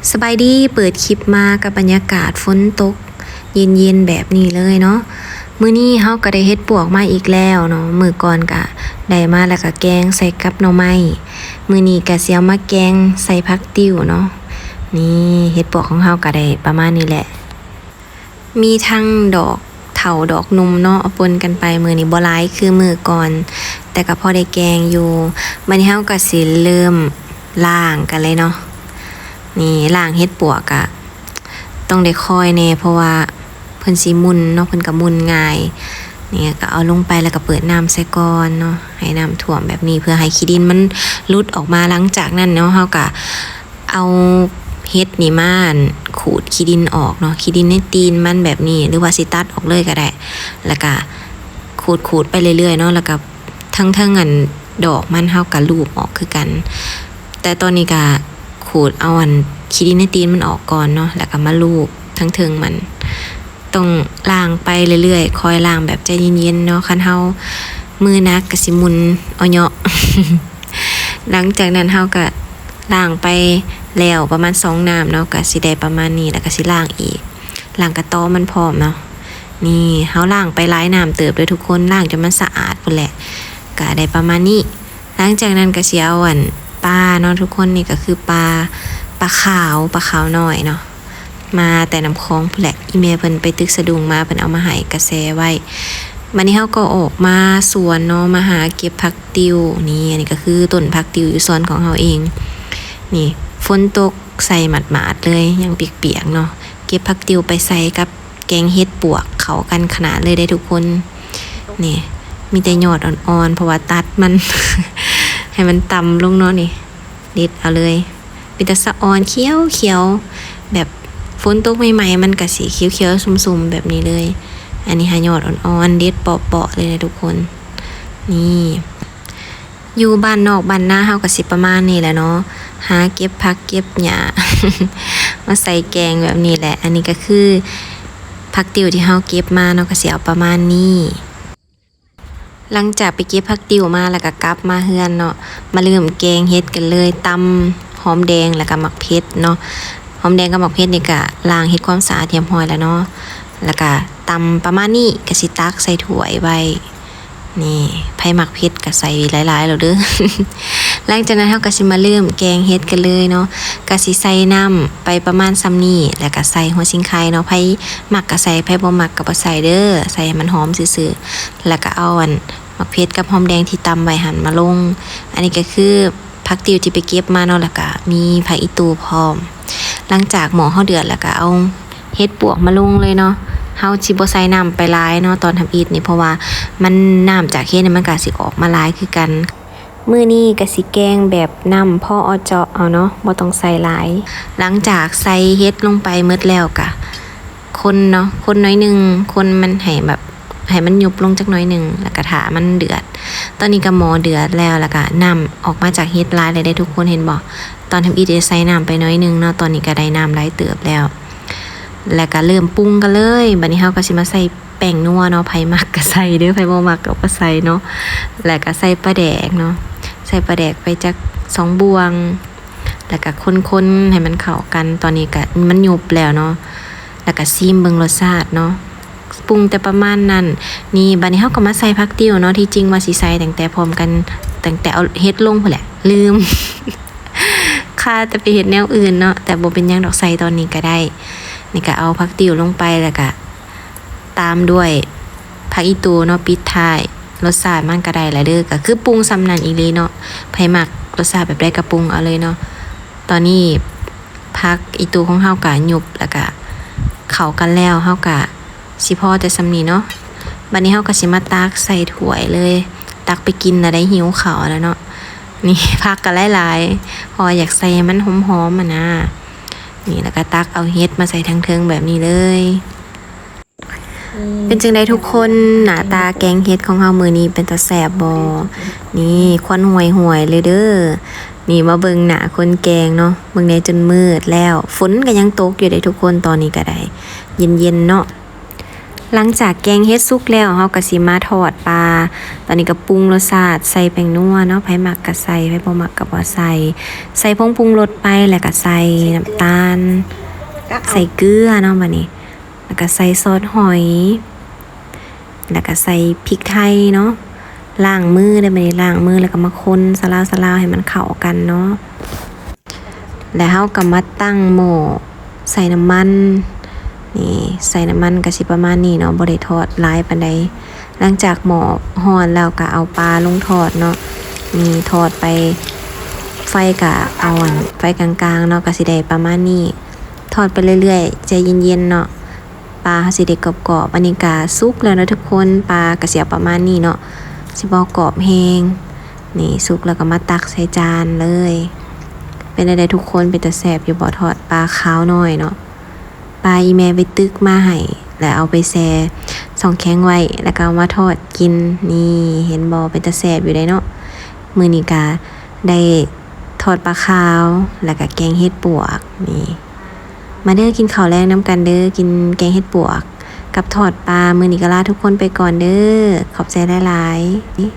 ສະບາຍດີ, ເປີດຄລິບມາກັບບັນຍາກາດຝົນຕົກເຢັນໆແບບນີ້ເລີຍເນາະ. ມື້ນີ້ເຮົາກໍໄດ້ເຫັດປວກມາອີກແລ້ວເນາະ, ມື້ກ່ອນກະໄດ້ມາແລ້ວກະແກງໃສ່ກັບໜໍ່ໄມ້, ມື້ນີ້ກະຊິເອົາມາແກງໃສ່ຜັກຕິ້ວເນາະ. ນີ້ເຫັດປວກຂອງເຮົາກະໄດ້ປະມານນີ້ແຫຼະ. ມີທັງດອກເຖົ້າດອກໜຸ່ມເນາະ ປົນກັນໄປ. ມື້ນີ້ບໍ່ຫຼາຍຄືມື້ກ່ອນ ແຕ່ກໍພໍໄດ້ແກງຢູ່. ບັດນີ້ເຮົາກໍຊິເລີ່ມລ້າງກັນເລີຍເນາະ. ນີ້ລ້າງເຫັດປວກກະຕ້ອງໄດ້ຄອຍແດ່ ເພາະວ່າເພິ່ນຊິໝຸ່ນເນາະ, ເພິ່ນກໍໝຸ່ນງ່າຍ. ນີ້ກໍເອົາລົງໄປ ແລ້ວກໍເປີດນ້ຳໃສ່ກ່ອນເນາະ ໃຫ້ນ້ຳຖ້ວມແບບນີ້ ເພື່ອໃຫ້ຂີ້ດິນມັນຫຼຸດອອກມາ. ຫຼັງຈາກນັ້ນເນາະ ເຮົາກໍ ເອົາເຫັດນີ້ມາ ອັນ ຂູດຂີ້ດິນອອກເນາະ, ຂີ້ດິນໃນຕີນມັນແບບນີ້ ຫຼືວ່າຊິຕັດອອກເລີຍກໍໄດ້. ແລ້ວກະຂູດໆໄປເລື້ອຍໆເນາະ, ແລ້ວກະທັງເທິງ ອັນ ດອກມັນເຮົາກະລູບອອກຄືກັນ. ແຕ່ຕອນນີ້ກະຂູດເອົາ ອັນ ຂີ້ດິນໃນຕີນມັນອອກກ່ອນເນາະ, ແລ້ວກະມາລູບທັງເທິງມັນ. ຕ້ອງລ້າງໄປເລື້ອຍໆ, ຄອຍລ້າງແບບໃຈເຢັນໆເນາະ, ຄັນເຮົາມືໜັກກະຊິໝຸ່ນເອົາເຍາະ. ຫຼັງຈາກນັ້ນເຮົາກະລ້າງໄປແລ້ວປະມານສອງນ້ຳເນາະ, ກະຊິໄດ້ປະມານນີ້, ແລ້ວກະຊິລ້າງອີກ, ລ້າງກະຕໍມັນພ້ອມເນາະ. ນີ້ເຮົາລ້າງໄປຫຼາຍນ້ຳເຕີບເດີທຸກຄົນ, ລ້າງຈົນມັນສະອາດພຸ້ນແຫຼະ, ກະໄດ້ປະມານນີ້. ຫຼັງຈາກນັ້ນກະຊິເອົາ ອັນ ປາເນາະທຸກຄົນ, ນີ້ກະຄືປາ ປາຂາວ ປາຂາວນ້ອຍເນາະ. ມາແຕ່ນ້ຳຂອງພຸ້ນແຫຼະ, ອີ່ແມ່ເພິ່ນໄປຕຶກສະດຸງມາ ເພິ່ນເອົາມາໃຫ້ກະແຊ່ໄວ້. ບັດນີ້ເຮົາກໍອອກມາສວນເນາະ, ມາຫາເກັບຜັກຕິ້ວ. ນີ້ ອັນນີ້ກໍຄືຕົ້ນຜັກຕິ້ວຢູ່ສວນຂອງເຮົາເອງ. ນີ້ ຝົນຕົກໃສ່ໝາດໆເລີຍ, ຍັງປຽກໆເນາະ. ເກັບຜັກຕິ້ວໄປໃສ່ກັບແກງເຫັດປວກ ເຂົ້າກັນຂະໜາດເລີຍເດ້ທຸກຄົນ. ນີ້ ມີແຕ່ຍອດອ່ອນໆ ເພາະວ່າຕັດມັນ ໃຫ້ມັນຕ່ຳລົງເນາະ. ນີ້ ເດັດເອົາເລີຍ. ເປັນຕາສະອອນ ຂຽວໆ ແບບຝົນຕົກໃໝ່ໆ ມັນກະຊິຂຽວໆ ຊຸ່ມໆ ແບບນີ້ເລີຍ. ອັນນີ້ຫາຍອດອ່ອນໆ ເດັດເປາະໆເລີຍນະທຸກຄົນ. ນີ້ ຢູ່ບ້ານນອກບ້ານນາເຮົາກະຊິປະມານນີ້ແຫຼະເນາະ, ຫາເກັບຜັກເກັບຫຍ້າ ມາໃສ່ແກງແບບນີ້ແຫຼະ. ອັນນີ້ກະຄືຜັກຕິ້ວທີ່ເຮົາເກັບມາເນາະ, ກະຊິເອົາປະມານນີ້. ຫຼັງຈາກໄປເກັບຜັກຕິ້ວມາ ແລ້ວກະກັບມາເຮືອນເນາະ, ມາເລີ່ມແກງເຫັດກັນເລີຍ. ຕຳຫອມແດງ ແລ້ວກະໝາກເຜັດເນາະ. ຫອມແດງກັບໝາກເຜັດນີ້ກະລ້າງເຮັດຄວາມສະອາດຮຽບຮ້ອຍແລ້ວເນາະ, ແລ້ວກະຕຳປະມານນີ້ ກະຊິຕັກໃສ່ຖ້ວຍໄວ້. ນີ້ ໃຜມັກເຜັດກະໃສ່ຫຼາຍໆໂລດເດີ. ຫຼັງຈາກນັ້ນເຮົາກະຊິມາເລີ່ມແກງເຫັດກັນເລີຍເນາະ, ກະຊິໃສ່ນ້ຳໄປປະມານສ່ຳນີ້ ແລ້ວກະໃສ່ຫົວສີໄຄເນາະ. ໃຜມັກກະໃສ່ ໃຜບໍ່ມັກກະບໍ່ໃສ່ເດີ, ໃສ່ໃຫ້ມັນຫອມຊື່ໆ. ແລ້ວກະເອົາ ອັນ ໝາກເຜັດກັບຫອມແດງທີ່ຕຳໄວ້ຫັ້ນມາລົງ. ອັນນີ້ກະຄືຜັກຕິ້ວທີ່ໄປເກັບມາເນາະ, ແລ້ວກະມີຜັກອີ່ຕູ່ພ້ອມ. ຫຼັງຈາກໝໍ້ເຮົາເດືອດ ແລ້ວກະເອົາເຫັດປວກມາລົງເລີຍເນາະ. ເຮົາຊິບໍ່ໃສ່ນ້ຳໄປຫຼາຍເນາະ ຕອນທຳອິດນີ້, ເພາະວ່າມັນ ນ້ຳຈາກເຫັດນີ້ມັນກະຊິອອກມາຫຼາຍຄືກັນ. ມື້ນີ້ກະຊິແກງແບບນ້ຳພໍເອາະເຈາະເອົາເນາະ, ບໍ່ຕ້ອງໃສ່ຫຼາຍ. ຫຼັງຈາກໃສ່ເຫັດລົງໄປໝົດແລ້ວກະ ຄົນເນາະ, ຄົນໜ້ອຍໜຶ່ງ, ຄົນມັນໃຫ້ແບບ ໃຫ້ມັນຍຸບລົງຈັກໜ້ອຍໜຶ່ງ ແລ້ວກະຖ້າມັນເດືອດ. ຕອນນີ້ກະໝໍ້ເດືອດແລ້ວ, ແລ້ວກະນ້ຳອອກມາຈາກເຫັດຫຼາຍແລ້ວເດ້ທຸກຄົນ, ເຫັນບໍ່? ຕອນທຳອິດຈະໃສ່ນ້ຳໄປໜ້ອຍໜຶ່ງເນາະ, ຕອນນີ້ກະໄດ້ນ້ຳຫຼາຍເຕີບແລ້ວ. ແລ້ວກະເລີ່ມປຸງກັນເລີຍ. ບັດນີ້ເຮົາກະຊິມາໃສ່ແປ້ງນົວເນາະ, ໃຜມັກກະໃສ່ເດີ, ໃຜບໍ່ມັກກະບໍ່ໃສ່ເນາະ. ແລ້ວກະໃສ່ປາແດກເນາະ, ໃສ່ປາແດກໄປຈັກສອງບ່ວງ. ແລ້ວກະຄົນໆໃຫ້ມັນເຂົ້າກັນ. ຕອນນີ້ກະມັນຍຸບແລ້ວເນາະ, ແລ້ວກະຊີມເບິ່ງລົດຊາດເນາະ. ປຸງແຕ່ປະມານນັ້ນ. ນີ້ ບັດນີ້ເຮົາກໍມາໃສ່ຜັກຕິ້ວເນາະ, ທີ່ຈິງວ່າຊິໃສ່ຕັ້ງແຕ່ພ້ອມກັນ ຕັ້ງແຕ່ເອົາເຫັດລົງພຸ້ນແຫຼະ, ລືມ. ຄາແຕ່ໄປເຮັດແນວອື່ນເນາະ, ແຕ່ບໍ່ເປັນຫຍັງດອກ, ໃສ່ຕອນນີ້ກໍໄດ້. ນີ້ກໍເອົາຜັກຕິ້ວລົງໄປ ແລ້ວກໍຕາມດ້ວຍຜັກອີ່ຕູເນາະ, ປິດທ້າຍ. ລົດຊາດມັນກໍໄດ້ລະເດີ, ກໍຄືປຸງສ່ຳນັ້ນອີ່ຫຼີເນາະ, ໃຜມັກລົດຊາດແບບໃດກໍປຸງເອົາເລີຍເນາະ. ຕອນນີ້ຜັກອີ່ຕູຂອງເຮົາກໍຍຸບ ແລ້ວກໍເຂົ້າກັນແລ້ວ, ເຮົາກໍ ຊິພໍແຕ່ສ່ຳນີ້ເນາະ. ບັດນີ້ເຮົາກໍຊິມາຕັກໃສ່ຖ້ວຍເລີຍ, ຕັກໄປກິນລະໄດ້ຫິວເຂົ້າແລ້ວເນາະ. ນີ້ ຜັກກໍຫຼາຍໆ ເພາະວ່າຢາກໃສ່ໃຫ້ມັນຫອມໆຫັ້ນນະ. ນີ້ ແລ້ວກໍຕັກເອົາເຫັດມາໃສ່ທາງເທິງແບບນີ້ເລີຍ. ເປັນຈັ່ງໃດທຸກຄົນ, ໜ້າຕາແກງເຫັດຂອງເຮົາມື້ນີ້ເປັນຕາແຊບບໍ່? ນີ້ ຄວັນຫວຍໆເລີຍເດີ. ນີ້ ມາເບິ່ງໜ້າຄົນແກງເນາະ, ເບິ່ງແດ່ ຈົນມືດແລ້ວ. ຝົນກໍຍັງຕົກຢູ່ເດ້ທຸກຄົນ, ຕອນນີ້ກໍໄດ້ເຢັນໆເນາະ. ຫຼັງຈາກແກງເຫັດສຸກແລ້ວ ເຮົາກໍຊິມາທອດປາ. ຕອນນີ້ກໍປຸງລົດຊາດ ໃສ່ແປ້ງນົວເນາະ, ໃຜມັກກໍໃສ່ ໃຜບໍ່ມັກກໍບໍ່ໃສ່. ໃສ່ຜົງປຸງລົດໄປ ແລ້ວກໍໃສ່ນ້ຳຕານ ໃສ່ເກືອເນາະ ບາດນີ້ ແລ້ວກໍໃສ່ຊອສຫອຍ ແລ້ວກໍໃສ່ພິກໄທເນາະ. ລ້າງມືເດີ້ ບາດນີ້ລ້າງມື ແລ້ວກໍມາຄົນສະລາວໆ ໃຫ້ມັນເຂົ້າກັນເນາະ. ແລ້ວເຮົາກໍມາຕັ້ງໝໍ້ໃສ່ນ້ຳມັນ. ນີ້ ໃສ່ນ້ຳມັນກໍຊິປະມານນີ້ເນາະ, ບໍ່ໄດ້ທອດຫຼາຍປານໃດ. ຫຼັງຈາກໝໍ້ຮ້ອນແລ້ວ ກໍເອົາປາລົງທອດເນາະ. ນີ້ ທອດໄປ ໄຟກໍເອົາອັນ ໄຟກາງໆເນາະ, ກໍຊິໄດ້ປະມານນີ້. ທອດໄປເລື້ອຍໆ ໃຈເຢັນໆເນາະ. ປາເຮົາຊິໄດ້ກອບໆ. ອັນນີ້ກະສຸກແລ້ວເນາະທຸກຄົນ, ປາກະຊິເອົາປະມານນີ້ເນາະ, ຊິບໍ່ກອບແຮງ. ນີ້ ສຸກແລ້ວກໍມາຕັກໃສ່ຈານເລີຍ. ເປັນແນວໃດທຸກຄົນ, ເປັນຕາແຊບຢູ່ບໍ່? ທອດປາຂາວນ້ອຍເນາະ, ປາອີ່ແມ່ໄປຕຶກມາໃຫ້ ແລ້ວເອົາໄປແຊ່ຊ່ອງແຂງໄວ້ ແລ້ວກໍເອົາມາທອດກິນ. ນີ້ ເຫັນບໍ່? ເປັນຕາແຊບຢູ່ເດ້ເນາະ. ມື້ນີ້ກະໄດ້ທອດປາຂາວ ແລ້ວກໍແກງເຫັດປວກ. ນີ້ ມາເດີ້ ກິນເຂົ້າແລງນຳກັນເດີ້, ກິນແກງເຫັດປວກກັບທອດປາ. ມື້ນີ້ກໍລາທຸກຄົນໄປກ່ອນເດີ້, ຂອບໃຈຫຼາຍໆ.